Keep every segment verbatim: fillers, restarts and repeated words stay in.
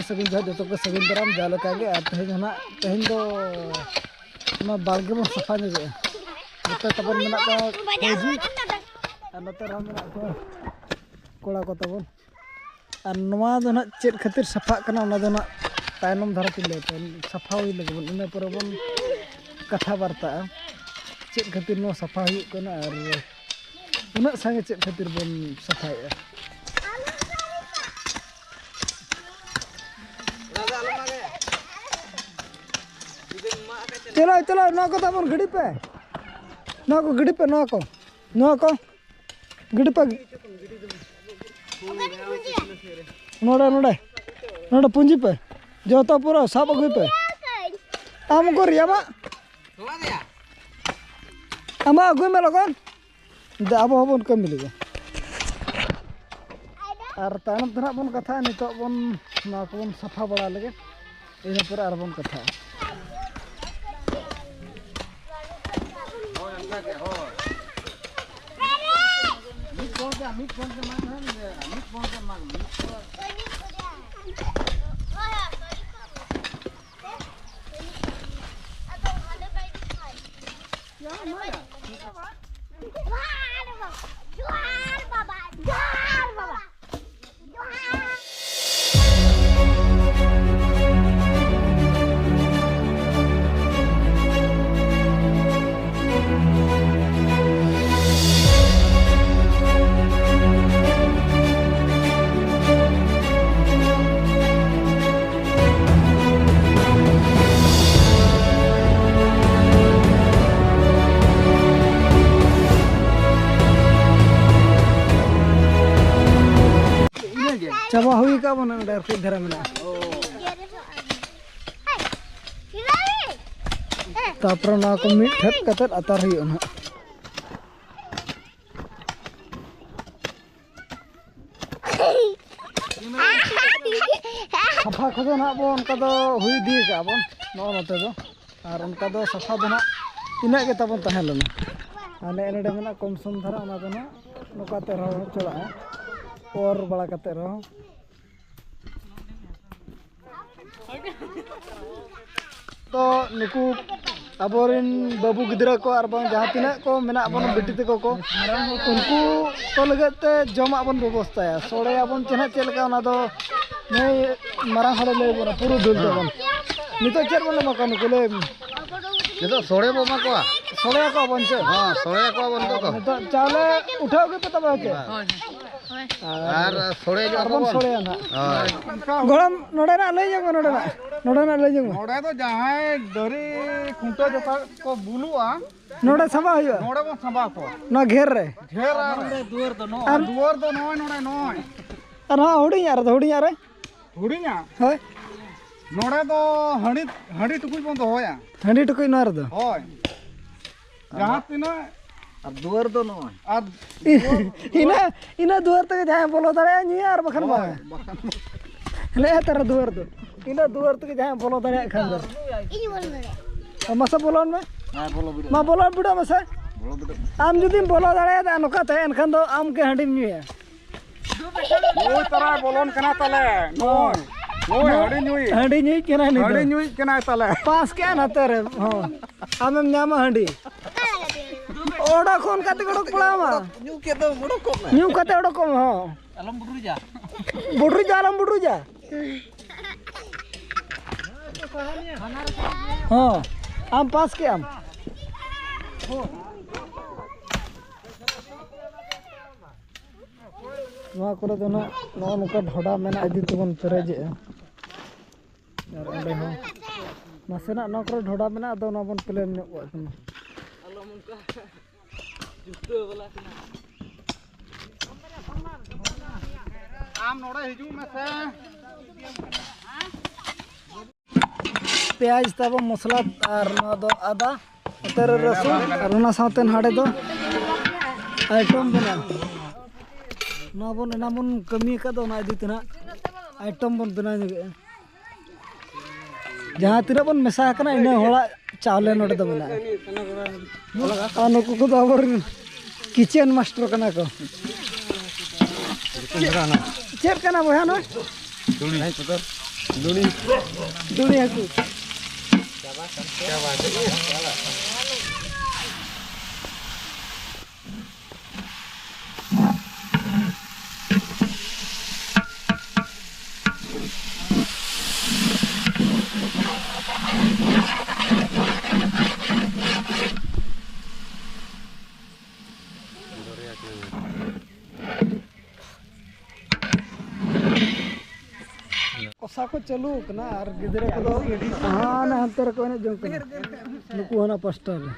ᱥᱟᱹᱜᱩᱱ ᱡᱚᱦᱟᱨ ᱡᱚᱛᱚ ᱠᱚ, ᱥᱟᱹᱜᱩᱱ ᱫᱟᱨᱟᱢ ᱡᱟᱦᱟᱸ ᱞᱮᱠᱟ ᱜᱮ᱾ ᱟᱨ ᱛᱮᱦᱮᱧ ᱦᱚᱸ ᱱᱟᱜ, ᱛᱮᱦᱮᱧ ᱫᱚ ᱚᱱᱟ ᱵᱟᱲᱜᱮ ᱵᱚᱱ ᱥᱟᱯᱷᱟ ᱧᱚᱜᱮᱜᱼᱟ᱾ ᱱᱚᱛᱮ ᱛᱟᱵᱚᱱ ᱢᱮᱱᱟᱜ ᱠᱚᱣᱟ ᱯᱷᱟᱹᱣᱡᱤ, ᱟᱨ ᱱᱚᱛᱮ ᱨᱮᱦᱚᱸ ᱢᱮᱱᱟᱜ ᱠᱚᱣᱟ ᱠᱚᱲᱟ ᱠᱚ ᱛᱟᱵᱚᱱ᱾ ᱟᱨ ᱱᱚᱣᱟ ᱫᱚ ᱱᱟᱜ ᱪᱮᱫ ᱠᱷᱟᱹᱛᱤᱨ ᱥᱟᱯᱷᱟᱜ ᱠᱟᱱᱟ, ᱚᱱᱟ ᱫᱚ ᱱᱟᱜ ᱛᱟᱭᱱᱚᱢ ᱫᱷᱟᱨᱟ ᱛᱮᱧ ᱞᱟᱹᱭ ᱟᱯᱮᱭᱟ᱾ ᱥᱟᱯᱷᱟ ᱦᱩᱭ ᱞᱮᱜᱮ ᱵᱚᱱ, ᱤᱱᱟᱹ ᱯᱚᱨᱮ ᱵᱚᱱ ᱠᱟᱛᱷᱟ ᱵᱟᱨᱛᱟᱜᱼᱟ ᱪᱮᱫ ᱠᱷᱟᱹᱛᱤᱨ ᱱᱚᱣᱟ ᱥᱟᱯᱷᱟ ᱦᱩᱭᱩᱜ ᱠᱟᱱᱟ ᱟᱨ ᱩᱱᱟᱹᱜ ᱥᱟᱸᱜᱮ ᱪᱮᱫ ᱠᱷᱟᱹᱛᱤᱨ ᱵᱚᱱ ᱥᱟᱯᱷᱟᱭᱮᱫᱼᱟ᱾ ᱪᱚᱞᱚ, ᱪᱚᱞᱚ, ᱱᱚᱣᱟ ᱠᱚ ᱛᱟᱵᱚᱱ ᱜᱤᱰᱤ ᱯᱮ, ᱱᱚᱣᱟ ᱠᱚ ᱜᱤᱰᱤ ᱯᱮ, ᱱᱚᱣᱟ ᱠᱚ, ᱱᱚᱣᱟ ᱠᱚ ᱜᱤᱰᱤ ᱯᱮ᱾ ᱱᱚᱰᱮ, ᱱᱚᱰᱮ, ᱱᱚᱰᱮ ᱯᱩᱸᱡᱤ ᱯᱮ, ᱡᱚᱛᱚ ᱯᱩᱨᱟᱹ ᱥᱟᱵ ᱟᱹᱜᱩᱭ ᱯᱮ᱾ ᱟᱢ ᱩᱠᱩᱨ ᱟᱢᱟᱜ, ᱟᱢᱟᱜ ᱟᱹᱜᱩᱭ ᱢᱮ ᱞᱚᱜᱚᱱ᱾ ᱫᱮ, ᱟᱵᱚ ᱦᱚᱸᱵᱚᱱ ᱠᱟᱹᱢᱤ ᱞᱮᱜᱮ᱾ ᱟᱨ ᱛᱟᱭᱱᱚᱢ ᱛᱮ ᱱᱟᱦᱟᱜ ᱵᱚᱱ ᱠᱟᱛᱷᱟᱜᱼᱟ᱾ ᱱᱤᱛᱚᱜ ᱵᱚᱱ ᱱᱚᱣᱟ ᱠᱚᱵᱚᱱ ᱥᱟᱯᱷᱟ ᱵᱟᱲᱟ ᱞᱮᱜᱮ, ᱤᱱᱟᱹ ᱯᱚᱨᱮ ᱟᱨᱵᱚᱱ ᱠᱟᱛᱷᱟᱜᱼᱟ᱾ ᱦᱳᱭ, ᱚᱱᱠᱟ ᱜᱮ, ᱦᱳᱭ᱾ ᱢᱤᱫ ᱵᱚᱞ ᱛᱮ, ᱢᱤᱫ ᱵᱚᱞ ᱛᱮ ᱢᱟᱜᱽ ᱢᱮ, ᱢᱤᱫ ᱵᱚᱞ ᱛᱮ ᱢᱟᱜᱽ ᱢᱮ, ᱢᱤᱫ ᱵᱚᱞ᱾ ᱡᱚᱦᱟᱨ ᱵᱟᱵᱟ, ᱡᱚᱦᱟᱨ ᱵᱟᱵᱟ, ᱡᱚᱦᱟᱨ ᱵᱟᱵᱟ, ᱡᱚᱦᱟᱨ᱾ ᱪᱟᱵᱟ ᱦᱩᱭ ᱟᱠᱟᱫ ᱵᱚᱱ, ᱱᱚᱰᱮ ᱟᱨ ᱠᱟᱹᱡ ᱫᱷᱟᱨᱟ ᱢᱮᱱᱟᱜᱼᱟ᱾ ᱛᱟᱨᱯᱚᱨᱮ ᱱᱚᱣᱟ ᱠᱚ ᱢᱤᱫ ᱴᱷᱮᱱ ᱠᱟᱛᱮᱫ ᱟᱛᱟᱨ ᱦᱩᱭᱩᱜᱼᱟ ᱱᱟᱦᱟᱜ᱾ ᱥᱟᱯᱷᱟ ᱠᱚᱫᱚ ᱱᱟᱦᱟᱜ ᱵᱚᱱ ᱚᱱᱠᱟ ᱫᱚ ᱦᱩᱭ ᱤᱫᱤ ᱟᱠᱟᱫᱼᱟ ᱵᱚᱱ ᱱᱚᱜᱼᱚ ᱱᱚᱛᱮ ᱫᱚ᱾ ᱟᱨ ᱚᱱᱠᱟ ᱫᱚ ᱥᱟᱯᱷᱟ ᱫᱚ ᱱᱟᱦᱟᱜ ᱤᱱᱟᱹᱜ ᱜᱮ ᱛᱟᱵᱚᱱ ᱛᱟᱦᱮᱸ ᱞᱮᱱᱟ᱾ ᱟᱨ ᱱᱮᱜᱼᱮ ᱱᱚᱰᱮ ᱢᱮᱱᱟᱜᱼᱟ ᱠᱚᱢ ᱥᱚᱢ ᱫᱷᱟᱨᱟ, ᱚᱱᱟ ᱫᱚ ᱱᱟᱦᱟᱜ ᱱᱚᱝᱠᱟ ᱛᱮ ᱨᱚᱦᱚᱲ ᱪᱟᱞᱟᱜᱼᱟ, ᱚᱨ ᱵᱟᱲᱟ ᱠᱟᱛᱮ ᱨᱮᱦᱚᱸ᱾ ᱛᱚ ᱱᱩᱠᱩ ᱟᱵᱚᱨᱮᱱ ᱵᱟᱹᱵᱩ ᱜᱤᱫᱽᱨᱟᱹ ᱠᱚ ᱟᱨ ᱵᱟᱝ ᱡᱟᱦᱟᱸ ᱛᱤᱱᱟᱹᱜ ᱠᱚ ᱢᱮᱱᱟᱜ ᱵᱚᱱ ᱵᱤᱴᱤ ᱛᱟᱠᱚ ᱠᱚ, ᱩᱱᱠᱩ ᱠᱚ ᱞᱟᱹᱜᱤᱫ ᱛᱮ ᱡᱚᱢᱟᱜ ᱵᱚᱱ ᱵᱮᱵᱚᱥᱛᱷᱟᱭᱟ᱾ ᱥᱚᱲᱮᱭᱟᱵᱚᱱ ᱪᱮ ᱱᱟᱦᱟᱜ ᱪᱮᱫ ᱞᱮᱠᱟ, ᱚᱱᱟ ᱫᱚ ᱱᱩᱭ ᱢᱟᱨᱟᱝ ᱦᱚᱲᱮ ᱞᱟᱹᱭ ᱵᱚᱱᱟ ᱯᱩᱨᱩᱫᱷᱩᱞ ᱛᱟᱵᱚᱱ᱾ ᱱᱤᱛᱚᱜ ᱪᱮᱫ ᱵᱚᱱ ᱮᱢᱟ ᱠᱚᱣᱟ ᱱᱩᱠᱩ, ᱞᱟᱹᱭ ᱢᱮ? ᱱᱤᱛᱚᱜ ᱥᱚᱲᱮ ᱵᱚ ᱮᱢᱟ ᱠᱚᱣᱟ᱾ ᱥᱚᱲᱮᱭᱟᱠᱚᱣᱟ ᱵᱚᱱ ᱪᱮ? ᱦᱮᱸ, ᱥᱚᱲᱮᱭᱟᱠᱚᱣᱟ ᱵᱚᱱ ᱱᱤᱛᱚᱜ ᱫᱚ᱾ ᱱᱤᱛᱚᱜ ᱪᱟᱣᱞᱮ ᱩᱴᱷᱟᱹᱣ ᱜᱮᱯᱮ ᱛᱟᱵᱚᱱᱟ ᱪᱮ? ᱦᱳᱭ᱾ ᱟᱨ ᱥᱚᱲᱮ ᱧᱚᱜ ᱟᱨ ᱵᱚᱱ ᱠᱚᱵᱚᱱ᱾ ᱥᱚᱲᱮᱭᱟ ᱱᱟᱦᱟᱜ᱾ ᱦᱳᱭ᱾ ᱜᱚᱲᱚᱢ, ᱱᱚᱰᱮᱱᱟᱜ ᱞᱟᱹᱭ ᱧᱚᱜ ᱢᱮ, ᱱᱚᱰᱮᱱᱟᱜ, ᱱᱚᱰᱮᱱᱟᱜ ᱞᱟᱹᱭ ᱧᱚᱜ ᱢᱮ᱾ ᱱᱚᱰᱮ ᱫᱚ ᱡᱟᱦᱟᱸᱭ ᱰᱟᱹᱝᱨᱤ ᱠᱷᱩᱱᱴᱟᱹᱣ ᱡᱚᱠᱷᱟᱡ ᱠᱚ ᱵᱩᱞᱩᱜᱼᱟ, ᱱᱚᱰᱮ ᱥᱟᱢᱵᱟᱣ ᱦᱩᱭᱩᱜᱼᱟ᱾ ᱱᱚᱰᱮ ᱵᱚᱱ ᱥᱟᱢᱵᱟᱣ ᱠᱚᱣᱟ᱾ ᱱᱚᱣᱟ ᱜᱷᱮᱨ ᱨᱮ᱾ ᱜᱷᱮᱨ ᱟᱨ ᱟᱨ ᱫᱩᱣᱟᱹᱨ ᱫᱚ ᱱᱚᱜᱼᱚᱭ ᱱᱚᱰᱮ ᱱᱚᱜᱼᱚᱭ᱾ ᱟᱨ ᱱᱚᱣᱟ ᱦᱩᱰᱤᱧᱟᱜ ᱨᱮᱫᱚ, ᱦᱩᱰᱤᱧᱟᱜ ᱨᱮ? ᱦᱩᱰᱤᱧᱟ? ᱦᱳᱭ᱾ ᱱᱚᱰᱮ ᱫᱚ ᱦᱟᱺᱰᱤ, ᱦᱟᱺᱰᱤ ᱴᱩᱠᱩᱡ ᱵᱚᱱ ᱫᱚᱦᱚᱭᱟ᱾ ᱦᱟᱺᱰᱤ ᱴᱩᱠᱩᱡ ᱱᱚᱣᱟ ᱨᱮᱫᱚ? ᱦᱳᱭ᱾ ᱡᱟᱦᱟᱸ ᱛᱤᱱᱟᱹᱜ ᱟᱨ ᱫᱩᱣᱟᱹᱨ ᱫᱚ ᱱᱚᱜᱼᱚᱭ᱾ ᱟᱨ ᱤᱱᱟᱹ, ᱤᱱᱟᱹ ᱫᱩᱣᱟᱹᱨ ᱛᱮᱜᱮ ᱡᱟᱦᱟᱸᱭ ᱵᱚᱞᱚ ᱫᱟᱲᱮᱭᱟᱜᱼᱟ ᱧᱩᱭᱟ ᱟᱨ ᱵᱟᱠᱷᱟᱱ ᱦᱳᱭ, ᱵᱟᱝ᱾ ᱵᱟᱠᱷᱟᱱ ᱱᱮᱜᱼᱮ ᱛᱟᱨᱟ ᱫᱩᱣᱟᱹᱨ ᱫᱚ᱾ ᱤᱱᱟᱹ ᱫᱩᱣᱟᱹᱨ ᱛᱮᱜᱮ ᱡᱟᱦᱟᱸᱭ ᱵᱚᱞᱚ ᱫᱟᱲᱮᱭᱟᱜ ᱠᱷᱟᱱ ᱫᱚ᱾ ᱤᱧ ᱵᱚᱞᱚ ᱫᱟᱲᱮᱭᱟᱜᱼᱟ᱾ ᱢᱟᱥᱮ ᱵᱚᱞᱚᱱ ᱢᱮ᱾ ᱦᱮᱸ, ᱵᱚᱞᱚ ᱵᱤᱰᱟᱹᱜ ᱢᱟ ᱢᱮ᱾ ᱵᱚᱞᱚ ᱵᱤᱰᱟᱹᱜ ᱢᱮ᱾ ᱟᱢ ᱡᱩᱫᱤᱢ ᱵᱚᱞᱚ ᱫᱟᱲᱮᱭᱟᱫᱟ ᱱᱚᱝᱠᱟᱛᱮ, ᱮᱱᱠᱷᱟᱱ ᱫᱚ ᱟᱢ ᱜᱮ ᱦᱟᱺᱰᱤᱢ ᱧᱩᱭᱟ᱾ ᱱᱩᱭ ᱛᱟᱨᱟᱭ ᱵᱚᱞᱚᱱ ᱠᱟᱱᱟ ᱛᱟᱞᱮ᱾ ᱱᱩᱭ, ᱱᱩᱭ ᱦᱟᱺᱰᱤ ᱧᱩᱭ᱾ ᱦᱟᱺᱰᱤ ᱧᱩᱭ ᱠᱟᱱᱟᱭ ᱱᱩᱭ ᱫᱚ᱾ ᱦᱟᱺᱰᱤ ᱧᱩᱭ ᱠᱟᱱᱟᱭ ᱛᱟᱞᱮ᱾ ᱯᱟᱥ ᱠᱮᱜᱼᱟ ᱱᱟᱛᱮ ᱨᱮ᱾ ᱦᱚᱸ᱾ ᱟᱢᱮᱢ ᱧᱟᱢᱟ ᱦᱟᱺᱰᱤ᱾ ᱚᱰᱚᱠ ᱚᱱᱠᱟ ᱛᱮᱜᱮ ᱚᱰᱚᱠ ᱯᱟᱲᱟᱣ ᱟᱢᱟ᱾ ᱧᱩ ᱠᱮᱫ ᱫᱚ ᱚᱰᱚᱠᱚᱜ ᱢᱮ᱾ ᱧᱩ ᱠᱟᱛᱮ ᱚᱰᱚᱠᱚᱜ ᱢᱮ, ᱦᱚᱸ᱾ ᱟᱞᱚᱢ ᱵᱩᱰᱨᱩᱡᱟ᱾ ᱵᱩᱰᱨᱩᱡᱟ, ᱟᱞᱚᱢ ᱵᱩᱰᱨᱩᱡᱟ᱾ ᱦᱚᱸ, ᱟᱢ ᱯᱟᱥ ᱠᱮᱜ ᱟᱢ᱾ ᱱᱚᱣᱟ ᱠᱚᱨᱮ ᱫᱚ ᱱᱟᱜ ᱱᱚᱜᱼᱚ ᱱᱚᱝᱠᱟ ᱰᱷᱚᱰᱟ ᱢᱮᱱᱟᱜ ᱤᱫᱤ ᱛᱮᱵᱚᱱ ᱯᱮᱨᱮᱡᱮᱜᱼᱟ᱾ ᱟᱨ ᱚᱸᱰᱮ ᱦᱚᱸ ᱱᱟᱥᱮᱱᱟᱜ ᱱᱚᱣᱟ ᱠᱚᱨᱮ ᱰᱷᱚᱰᱟ ᱢᱮᱱᱟᱜᱼᱟ, ᱟᱫᱚ ᱚᱱᱟ ᱵᱚᱱ ᱯᱞᱮᱱ ᱧᱚᱜ ᱠᱟᱜ ᱠᱟᱱᱟ᱾ ᱟᱢ ᱱᱚᱰᱮ ᱦᱤᱡᱩᱜ ᱢᱮᱥᱮ᱾ ᱯᱮᱸᱭᱟᱡᱽ ᱛᱟᱵᱚ, ᱢᱚᱥᱞᱟ, ᱟᱨ ᱱᱚᱣᱟ ᱫᱚ ᱟᱫᱟ, ᱱᱚᱛᱮ ᱨᱮ ᱨᱟᱹᱥᱩᱱ, ᱟᱨ ᱚᱱᱟ ᱥᱟᱶᱛᱮ ᱱᱟᱰᱮ ᱫᱚ ᱟᱭᱴᱚᱢ ᱵᱮᱱᱟᱣ᱾ ᱱᱚᱣᱟ ᱵᱚᱱ ᱮᱱᱟᱝ ᱵᱚᱱ ᱠᱟᱹᱢᱤ ᱟᱠᱟᱫ ᱫᱚ, ᱚᱱᱟ ᱤᱫᱤ ᱛᱮ ᱱᱟᱦᱟᱜ ᱟᱭᱴᱚᱢ ᱵᱚᱱ ᱵᱮᱱᱟᱣ ᱧᱚᱜᱮᱜᱼᱟ᱾ ᱡᱟᱦᱟᱸ ᱛᱤᱱᱟᱹᱜ ᱵᱚᱱ ᱢᱮᱥᱟ ᱟᱠᱟᱱᱟ, ᱤᱱᱟᱹ ᱦᱚᱲᱟᱜ ᱪᱟᱣᱞᱮ ᱱᱚᱰᱮ ᱫᱚ ᱢᱮᱱᱟᱜᱼᱟ᱾ ᱟᱨ ᱱᱩᱠᱩ ᱠᱚᱫᱚ ᱟᱵᱚᱨᱮᱱ ᱠᱤᱪᱮᱱ ᱢᱟᱥᱴᱟᱨ ᱠᱟᱱᱟ ᱠᱚ᱾ ᱪᱮᱫ ᱠᱟᱱᱟ ᱵᱚᱭᱦᱟ ᱱᱚᱣᱟ? ᱫᱩᱲᱤ, ᱫᱩᱲᱤ ᱦᱟᱹᱠᱩ᱾ ᱠᱚᱥᱟ ᱠᱚ ᱪᱟᱹᱞᱩ ᱠᱟᱱᱟ ᱟᱨ ᱜᱤᱫᱽᱨᱟᱹ ᱠᱚᱫᱚ ᱦᱟᱱᱟ ᱦᱟᱱᱛᱮ ᱨᱮᱠᱚ ᱮᱱᱮᱡ ᱡᱚᱝ ᱠᱟᱱᱟ᱾ ᱱᱩᱠᱩ ᱦᱟᱱᱟ ᱯᱟᱥᱴᱟ ᱨᱮ᱾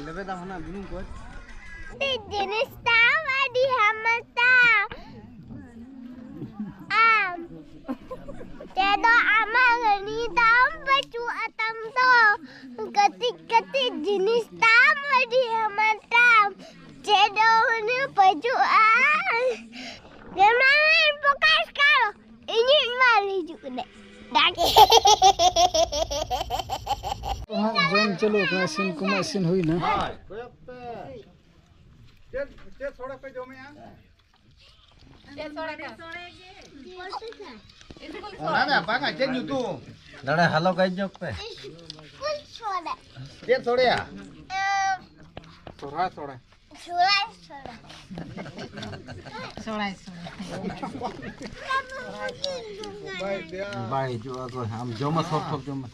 ᱞᱮᱵᱮᱫᱟ ᱦᱟᱱᱟ ᱵᱩᱞᱩᱝ ᱠᱚ᱾ ᱢᱤᱫᱴᱤᱡ ᱡᱤᱱᱤᱥ ᱛᱟᱢ ᱟᱹᱰᱤ ᱦᱟᱢᱟᱞ ᱛᱟᱢ᱾ ᱟᱢ ᱛᱮᱫᱚ ᱟᱢᱟᱜ ᱜᱟᱹᱰᱤ ᱛᱟᱢ ᱵᱟᱹᱪᱩᱜ ᱟᱛᱟᱢ ᱫᱚ᱾ ᱠᱟᱹᱴᱤᱡ ᱠᱟᱹᱴᱤᱡ ᱡᱤᱱᱤᱥ ᱛᱟᱢ ᱟᱹᱰᱤ ᱦᱟᱢᱟᱞ ᱛᱟᱢ᱾ ᱪᱮᱫ ᱦᱚᱸ ᱩᱱᱟᱹᱜ ᱵᱟᱹᱪᱩᱜᱼᱟ᱾ ᱡᱮᱢᱚᱱ ᱯᱨᱚᱠᱟᱥ ᱠᱟᱨ ᱤᱧᱤᱡ ᱢᱟ ᱦᱤᱡᱩᱜ ᱠᱟᱱᱟᱭ᱾ ᱰᱟᱠᱮ᱾ ᱦᱟᱸᱜ ᱡᱚᱢ ᱪᱟᱹᱞᱩ ᱟᱠᱟᱱᱟ, ᱤᱥᱤᱱ ᱠᱚᱢᱟ ᱤᱥᱤᱱ ᱦᱩᱭᱱᱟ᱾ ᱪᱮᱫ, ᱪᱮᱫ ᱥᱚᱲᱮ ᱯᱮ ᱡᱚᱢᱮᱜᱼᱟ? ᱵᱟᱝᱟ, ᱵᱟᱝᱟ, ᱪᱮᱫ ᱧᱩᱛᱩᱢ? ᱱᱚᱰᱮ ᱦᱮᱞᱳ ᱜᱟᱭᱤᱡ ᱧᱚᱜ ᱯᱮ᱾ ᱪᱮᱫ ᱥᱚᱲᱮᱭᱟ? ᱥᱚᱨᱦᱟᱭ ᱥᱚᱲᱮ᱾ ᱥᱚᱲᱟᱭ ᱥᱚᱲᱮ᱾ ᱥᱚᱲᱟᱭ ᱥᱚᱲᱮ᱾ ᱵᱟᱭ ᱦᱤᱡᱩᱜᱼᱟ ᱚᱠᱚᱭ᱾ ᱟᱢ ᱡᱚᱢᱟ, ᱥᱚᱵ ᱥᱚᱵ ᱡᱚᱢᱟ᱾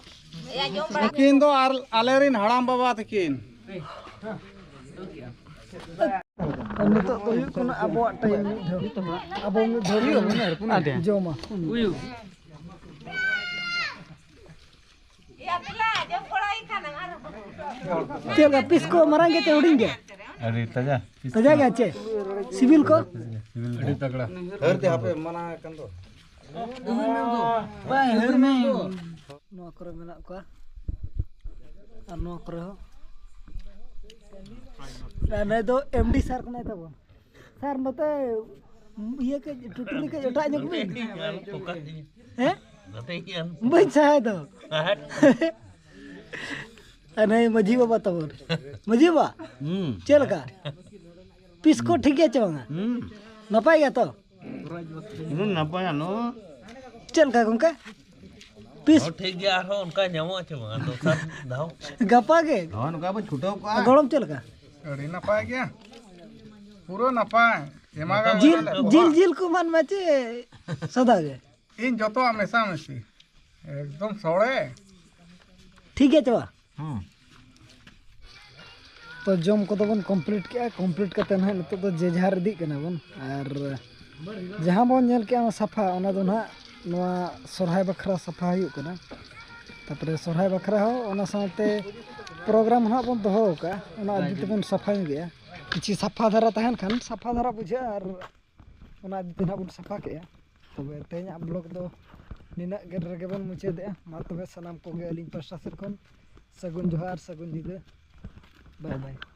ᱱᱩᱠᱤᱱ ᱫᱚ ᱟᱨ ᱟᱞᱮᱨᱤᱱ ᱦᱟᱲᱟᱢ ᱵᱟᱵᱟ ᱛᱟᱹᱠᱤᱱ᱾ ᱟᱨ ᱱᱤᱛᱚᱜ ᱫᱚ ᱦᱩᱭᱩᱜ ᱠᱟᱱᱟ ᱟᱵᱚᱣᱟᱜ ᱴᱟᱭᱤᱢ ᱢᱤᱫ ᱫᱷᱟᱣ᱾ ᱟᱵᱚ ᱢᱤᱫ ᱫᱷᱟᱣ ᱵᱚᱱ ᱡᱚᱢᱟ᱾ ᱪᱮᱫ ᱞᱮᱠᱟ ᱯᱤᱥ ᱠᱚ ᱢᱟᱨᱟᱝ ᱜᱮ ᱪᱮ ᱦᱩᱰᱤᱧ ᱜᱮ? ᱟᱹᱰᱤ ᱛᱟᱡᱟ᱾ ᱛᱟᱡᱟ ᱜᱮ ᱪᱮ? ᱥᱤᱵᱤᱞ ᱠᱚ? ᱥᱤᱵᱤᱞ ᱜᱮ᱾ ᱟᱹᱰᱤ ᱛᱟᱜᱲᱟ᱾ ᱦᱟᱹᱨ ᱛᱮ ᱦᱟᱯᱮ ᱢᱟᱱᱟ ᱟᱠᱟᱱ ᱫᱚ᱾ ᱵᱟᱭ ᱦᱟᱹᱨ ᱢᱮ᱾ ᱱᱚᱣᱟ ᱠᱚᱨᱮ ᱢᱮᱱᱟᱜ ᱠᱚᱣᱟ᱾ ᱟᱨ ᱱᱚᱣᱟ ᱠᱚᱨᱮ ᱦᱚᱸ᱾ ᱟᱨ ᱱᱩᱭ ᱫᱚ ᱮᱢ ᱰᱤ ᱥᱟᱨ ᱠᱟᱱᱟᱭ ᱛᱟᱵᱚᱱ᱾ ᱥᱟᱨ ᱱᱚᱛᱮ ᱤᱭᱟᱹ ᱠᱟᱹᱡ ᱴᱩᱴᱩᱞᱤ ᱠᱟᱹᱡ ᱚᱴᱟᱜ ᱧᱚᱜ ᱵᱤᱱ᱾ ᱦᱮᱸ? ᱵᱟᱹᱧ ᱥᱟᱦᱟᱭ ᱫᱚ᱾ ᱟᱨ ᱱᱩᱭ ᱢᱟᱹᱡᱷᱤ ᱵᱟᱵᱟ ᱛᱟᱵᱚᱱ᱾ ᱢᱟᱹᱡᱷᱤ ᱵᱟᱵᱟ, ᱦᱩᱸ᱾ ᱪᱮᱫ ᱞᱮᱠᱟ? ᱯᱤᱥ ᱠᱚ ᱴᱷᱤᱠ ᱜᱮᱭᱟ ᱪᱮ ᱵᱟᱝᱟ? ᱦᱩᱸ᱾ ᱱᱟᱯᱟᱭ ᱜᱮᱭᱟ ᱛᱚ? ᱦᱩᱸ, ᱱᱟᱯᱟᱭᱟ ᱱᱚ᱾ ᱪᱮᱫ ᱞᱮᱠᱟ ᱜᱚᱝᱠᱮ? ᱯᱤᱥ᱾ ᱦᱚᱸ, ᱴᱷᱤᱠ ᱜᱮᱭᱟ, ᱟᱨᱦᱚᱸ ᱚᱱᱠᱟ ᱧᱟᱢᱚᱜᱼᱟ ᱪᱮ ᱵᱟᱝ ᱫᱚᱥᱟᱨ ᱫᱷᱟᱣ? ᱜᱟᱯᱟ ᱜᱮ᱾ ᱦᱚᱸ, ᱱᱚᱝᱠᱟ ᱵᱚᱱ ᱪᱷᱩᱴᱟᱹᱣ ᱠᱚᱜᱼᱟ᱾ ᱜᱚᱲᱚᱢ ᱪᱮᱫ ᱞᱮᱠᱟ? ᱟᱹᱰᱤ ᱱᱟᱯᱟᱭ ᱜᱮᱭᱟ, ᱯᱩᱨᱟᱹ ᱱᱟᱯᱟᱭ᱾ ᱮᱢᱟ ᱡᱤᱞ, ᱜᱟᱱ ᱜᱮᱭᱟ᱾ ᱡᱤᱞ, ᱡᱤᱞ ᱠᱚ ᱢᱟᱱ ᱢᱟ ᱪᱮ ᱥᱟᱫᱟ ᱜᱮ? ᱤᱧ ᱡᱚᱛᱚᱣᱟᱜ ᱢᱮᱥᱟ ᱢᱮᱥᱤ, ᱮᱠᱫᱚᱢ ᱥᱚᱲᱮ᱾ ᱴᱷᱤᱠ ᱜᱮᱭᱟ ᱪᱮ ᱵᱟ? ᱦᱩᱸ᱾ ᱛᱚ ᱡᱚᱢ ᱠᱚᱫᱚ ᱵᱚᱱ complete ᱠᱮᱜᱼᱟ, complete ᱠᱟᱛᱮ ᱱᱟᱦᱟᱜ ᱱᱤᱛᱚᱜ ᱫᱚ ᱡᱮ ᱡᱟᱦᱟᱨ ᱤᱫᱤᱜ ᱠᱟᱱᱟ ᱵᱚᱱ᱾ ᱟᱨ ᱡᱟᱦᱟᱸ ᱵᱚᱱ ᱧᱮᱞ ᱠᱮᱜᱼᱟ ᱚᱱᱟ ᱥᱟᱯᱷᱟ, ᱚᱱᱟ ᱫᱚ ᱱᱟᱦᱟᱜ ᱱᱚᱣᱟ ᱥᱚᱨᱦᱟᱭ ᱵᱟᱠᱷᱨᱟ ᱥᱟᱯᱷᱟ ᱦᱩᱭᱩᱜ ᱠᱟᱱᱟ᱾ ᱛᱟᱯᱚᱨᱮ ᱥᱚᱨᱦᱟᱭ ᱵᱟᱠᱷᱨᱟ ᱦᱚᱸ ᱚᱱᱟ ᱥᱟᱶᱛᱮ program ᱦᱚᱸ ᱱᱟᱦᱟᱜ ᱵᱚᱱ ᱫᱚᱦᱚ ᱟᱠᱟᱫᱼᱟ, ᱚᱱᱟ ᱤᱫᱤ ᱛᱮᱵᱚᱱ ᱥᱟᱯᱷᱟ ᱧᱚᱜᱮᱜᱼᱟ᱾ ᱠᱤᱪᱷᱩ ᱥᱟᱯᱷᱟ ᱫᱷᱟᱨᱟ ᱛᱟᱦᱮᱱ ᱠᱷᱟᱱ ᱥᱟᱯᱷᱟ ᱫᱷᱟᱨᱟ ᱵᱩᱡᱷᱟᱹᱜᱼᱟ ᱟᱨ ᱚᱱᱟ ᱤᱫᱤ ᱛᱮ ᱱᱟᱦᱟᱜ ᱵᱚᱱ ᱥᱟᱯᱷᱟ ᱠᱮᱜᱼᱟ᱾ ᱛᱚᱵᱮ ᱛᱮᱦᱮᱧᱟᱜ vlog ᱫᱚ ᱱᱤᱱᱟᱹᱜ ᱜᱮ ᱨᱮᱜᱮ ᱵᱚᱱ ᱢᱩᱪᱟᱹᱫᱮᱜᱼᱟ᱾ ᱢᱟ ᱛᱚᱵᱮ ᱥᱟᱱᱟᱢ ᱠᱚᱜᱮ ᱟᱹᱞᱤᱧ ᱯᱟᱥᱴᱟ ᱥᱮᱫ ᱠᱷᱚᱱ ᱥᱟᱹᱜᱩᱱ ᱡᱚᱦᱟᱨ, ᱥᱟᱹᱜᱩᱱ ᱧᱤᱫᱟᱹ, bye bye᱾